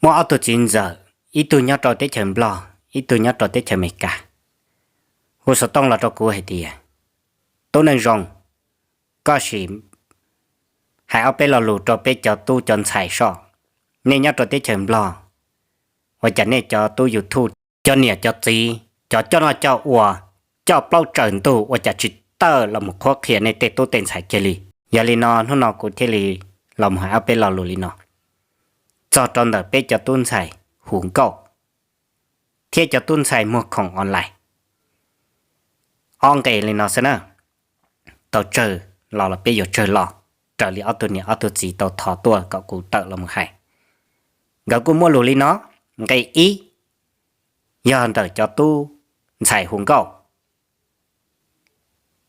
Muaj ob tug txiv ntxawm, ib tug nyob rau teb chaws Nplog, ib tug nyob rau teb chaws Amelikas, hu xov tooj los rau kuv hais tias, Tub Neej Zoo, koj sim hais ob peb lo lus rau peb cov tub cov ntxhais soj. Nej nyob rau teb chaws Nplog, ua cas nej cov tub YouTube, cov niam cov txiv, cov coj noj coj ua, coj plaub tsaws ntug ua cas tsis tawm los mus qhuab qhia nej tej tub tej ntxhais kiag li? Yog li no hnub no kuv thiaj li los mus hais ob peb lo lus li no txog rau ntawm peb cov tub ntxhais hu nkauj thiab cov tub ntxhais muag khoom online. Ob nqe li no xwb na, tau tsawg los los peb yuav tsawg los, raws li ob tug niam ob tug txiv tau thov tuaj kom kuv tawm los mus hais. Nkawd kuj muaj lus li no. Nqe ib, yog ntawm cov tub ntxhais hu nkauj,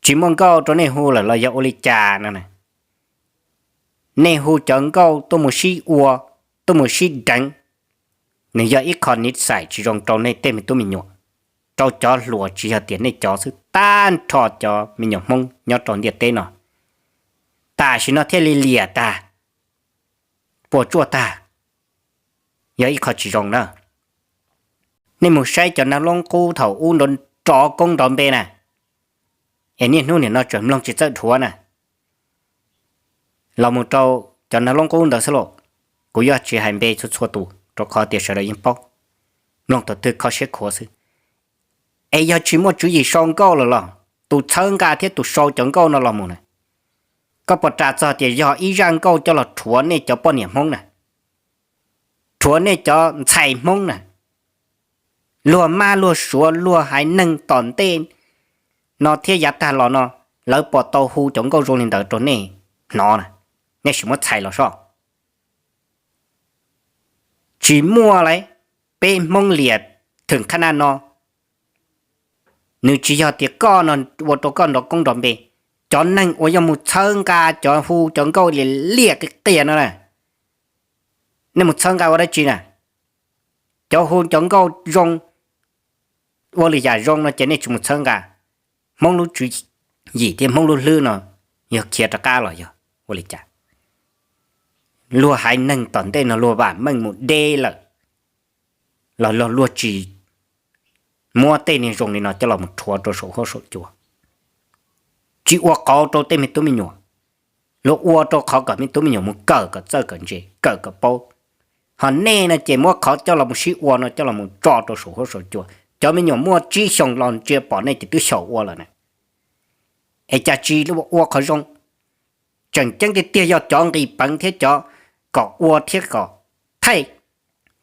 tsis muaj nkauj rau nej hu lawm los yog ua li cas no? Nej hu cov nkauj tuaj mus sib ua, tuaj mus sib deev, nws yog ib qho niv xais tsis zoo rau nej tej me tub me nyuam, rau cov hluas tsis yog tias nej cov xwb, tag nrho cov me nyuam Hmoob nyob rau ntiaj teb no. Tam sim no thiaj li liam tag, puas tsuaj tag, yog ib qho tsis zoo na. Nej mus saib cov nag loob qub thaum ub nrov koob nrov npe na, es niaj hnub nim no tseem mloog tsis txawj dhuav na, los mus rau cov nag loob qub ntawd xwb los. Kuv yuav tsis hais npe txhua txhua tus rau qhov tias sawv daws yeej paub, mloog thaum twg kho siab khuav xwb. Es yog tsis muaj tswv yim sau nkauj lawm los tus txhawb nqa thiab tus sau cov nkauj no los mus na, koj puas ras txog tias yog ib zaj nkauj coj los rhuav nej cov poj niam Hmoob na, rhuav nej cov ntxhais Hmoob na, luag mab luag suav luag haiv neeg tom ntej no thiab yav tag los no, lawv puas tau hu cov nkauj zoo li ntawd rau nej hnov na? Nej sim muab txhais los soj. Tsis muaj li. Peb Hmoob liam thwm qhab naj no, nws tsis yog tias koj no ua rau koj nrov koob nrov npe. Cov neeg uas yog mus txhawb nqa cov hu cov nkauj liam liam qias qias no na, nej mus txhawb nqa ua dab tsi na? Cov hu cov nkauj zoo, ua lwm yam zoo no ces nej tsis mus txhawb nqa. Hmoob lub tswv yim thiab Hmoob lub hlwb no yog khiav rov qab los yog ua li cas? Luag haiv neeg tom ntej no luag vam meej mus deb lawm los luag tsis muab tej niag zoo li no coj los mus rhuav rau saum huab saum cua, tsis ua qauv rau tej me tub me nyuam, luag ua rau qhov kom me tub me nyuam mus kawm kom txawj kom ntse, kawm kom paub. Ho nej no ces muab qhov coj los mus sib ua no coj los mus tso rau saum huab saum cua. Cov me nyuam muaj tsib xyoos los ntsia pom nej ces twb xyaum ua lawm na. Es cas tsis ua qhov zoo? Tseem ceeb tiag tiag yog cov nqis peev thiab cov kom ua thiab kom thaij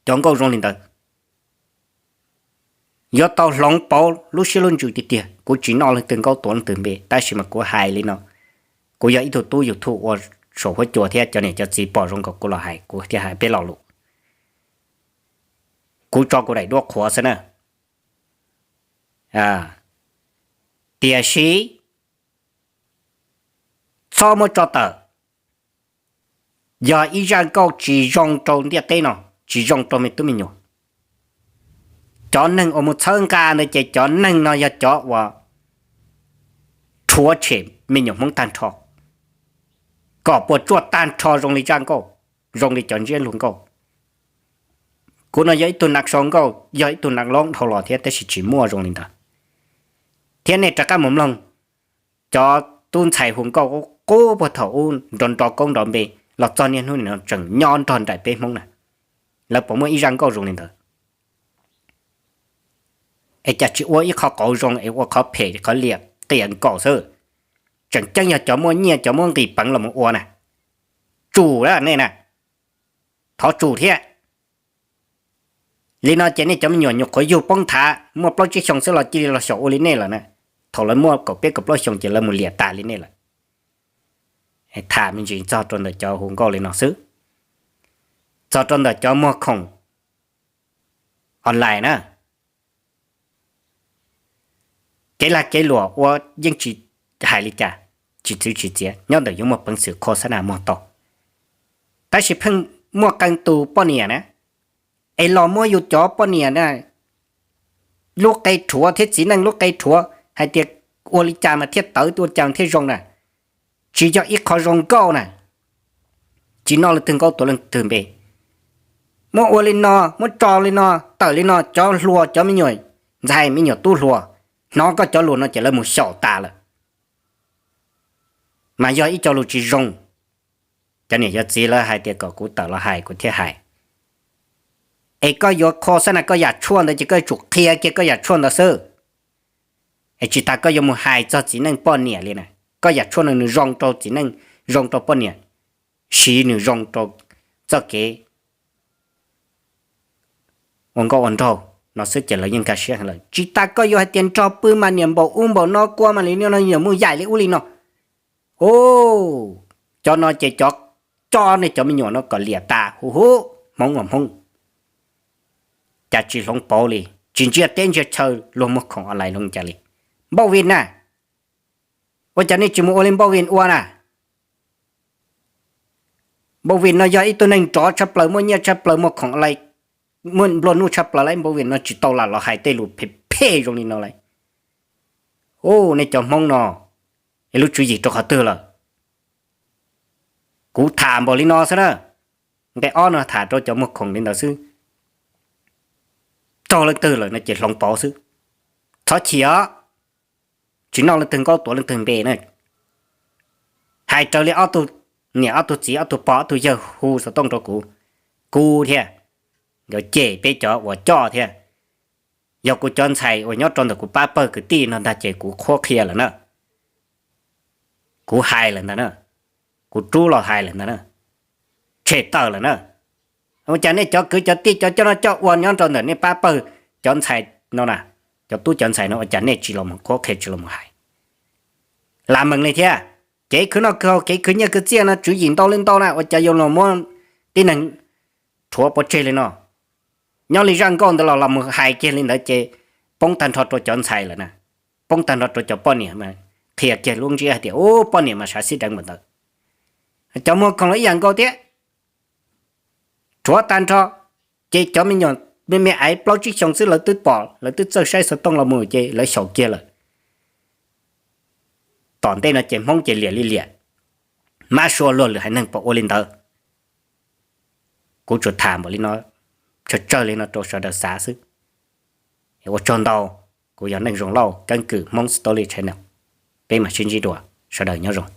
cov nkauj zoo li ntawd. Yuav tau hloov pauv lub siab lub ntsws tiag tiag. Kuv tsis noj leej twg nkauj tuav leej twg npe, tab sis mas kuv hais li no, kuv yog ib tug tub YouTube ua saum huab cua thiab cov niam cov txiv pom zoo nkaus kuv los hais, kuv thiaj hais peb lo lus. Kuv tso kuv daim duab qhuav xwb na. Tiam sis txhob muab tso tawm. Yog ib zaj nkauj tsis zoo rau ntiaj teb no, tsis zoo rau me tub me nyuam. Cov neeg uas mus txhawb nqa ntawd ces cov neeg no yog cov uas rhuav tshem me nyuam Hmoob tag nrho, kom puas tsuaj tag nrho zoo li zaj nkauj, zoo li cov ntsiab lus nkauj. Kuv no yog ib tug nas sau nkauj, yog ib tug nas loob dhau los thiab, tab sis tsis muaj zoo li ntawd. Thiab nej rov qab mus mloog cov tub ntxhais hu nkauj qub puag thaum ub nrov nrov koob nrov npe los txog niaj hnub nim no tseem nyob nrog nraim peb Hmoob na, lawv puas muaj ib zaj nkauj zoo li ntawd? Es cas tsis ua ib qho qauv zoo es ua qhov phem qhov liam qias nkaus xwb? Tseem ceeb yog cov muaj nyiaj cov muab nqis peev los mus ua na. Tsum lawm nej na, thov tsum thiab. Li no ces nej cov me nyuam nyuam qhuav yug poob nthav muaj plaub tsib xyoo xwb los cia li los xyaum ua li nej lawm na. Thaum lawv muaj kaum peb kaum plaub xyoo ces lawv mus liam tas li nej lawm. Tham me ntsis txog rau ntawm cov hu nkauj li no xwb. Txog rau ntawm cov muag khoom online na, kev lag kev luam ua yeej tsis hais li cas, tsis txwv tsis txiav, nyob ntawm yuav muaj peev xwm khos xab nas muag tau. Tab sis pheej muaj qee tus poj niam na, es los muab yus cov poj niam na lub qe rhuav thiab txiv neej lub qe rhuav hais tias ua li cas mas thiaj tawv, ua cas thiaj zoo na. Tsis yog ib qho zoo nkauj na. Tsis noj leej twg nkauj tuav leej twg npe. Muab ua li no, muab tso li no, tawm li no, cov hluas cov me nyuam ntxhais me nyuam tub hluas hnov koj cov lus no ces lawv mus xyaum tas lawm. Mas yog ib co lus tsis zoo. Cov niam cov txiv lawv hais tias kom kuv tawm los hais kuv thiaj hais. Es koj yuav qhua xab na koj yam tshuaj ntawd ces koj yuav tsum qhia kiag koj yam tshuaj ntawd xwb. Es tsis tas koj yuav mus hais txog txiv neej poj niam li na. Koj yam tshuaj no nws zoo rau txiv neej, zoo rau poj niam, siv nws zoo rau txoj kev ua nkauj ua nraug no xwb ces lawv yeej nkag siab heev lawm. Tsis tas koj yuav hais tias nrog pw mas niam npaum ub npaum no kua mas li no no yog mus yaim li ub li no. Cov no ces cov, cov nej cov me nyuam no kom liam tas hu hu. Hmoob los Hmoob, cas tsis hloov pauv li, tsis ntsia teb ntsia chaw luag muag khoom online zoo cas li. Npauj Vim na, ua cas nej tsis mus ua li Npauj Vim ua na? Npauj Vim no yog ib tug neeg nrov tshaj plaws, muaj nyiaj tshaj plaws, muaj khoom online, muaj nplua nuj tshaj plaws lawm, Npauj Vim no tsis tau lam los hais tej lus phem phem zoo li no lawm. Ub, nej cov Hmoob no, es lub tswv yim rau qhov twg lawm? Kuv tham npaum li no xwb na, nqe ob no tham rau cov muag khoom li ntawd xwb. Raug leej twg lawm no ces hloov pauv xwb. Thov chim os, tsis noj leej twg nkaub tuav leej twg npe na. Hais raws li ob tug niam ob tug txiv ob tug pog ob tug yawg hu xov tooj rau kuv, kuv thiaj, nkawd cem peb cov uas coj thiab. Yog kuv cov ntxhais uas nyob rau ntawm kuv pab pawg kwv tij no ntag ces kuv qhuab qhia lawm na. Kuv hais lawm ntag na, kuv rub los hais lawm ntag na, tshem tawm lawm na. Ua cas nej cov kwv cov tij cov coj noj coj ua nyob rau ntawm nej pab pawg cov ntxhais no na, cov tub cov ntxhais no ua cas nej tsis los mus qhuab qhia tsis los mus hais? Lam mees li thiab, kev khwv noj khwv haus kev khwv nyiaj khwv txiaj no tswv yim ntau li ntau na ua cas yuav los muab tib neeg rhuav pov tseg li no? Nyob li zaj nkauj ntawd los los mus hais kiag li ntawd ces poob tag nrho rau cov ntxhais lawm na, poob tag nrho rau cov poj niam mas qhia kiag lub ntsiab hais tias ub poj niam mas sav xib deev npaum ntawd. Cov muag khoom los ib yam nkaus thiab, rhuav tag nrho, ces cov me nyuam me me aiv plaub tsib xyoos xwb lawv twb pom lawv twb txawj saib xov tooj los mus ces lawv xyaum kiag lawm. Tom ntej no ces Hmoob ces liam li liam, mab sua luag lwm haiv neeg puas ua li ntawd. Kuv tsuas tham npaum li no, tsawg tsawg li no rau sawv daws xav xwb. Ua tsaug ntau, kuv yog Neej Zoo Lauj, keeb kwm Hmoob Story Channel, peb mam sib ntsib dua, sawv daws nyob zoo.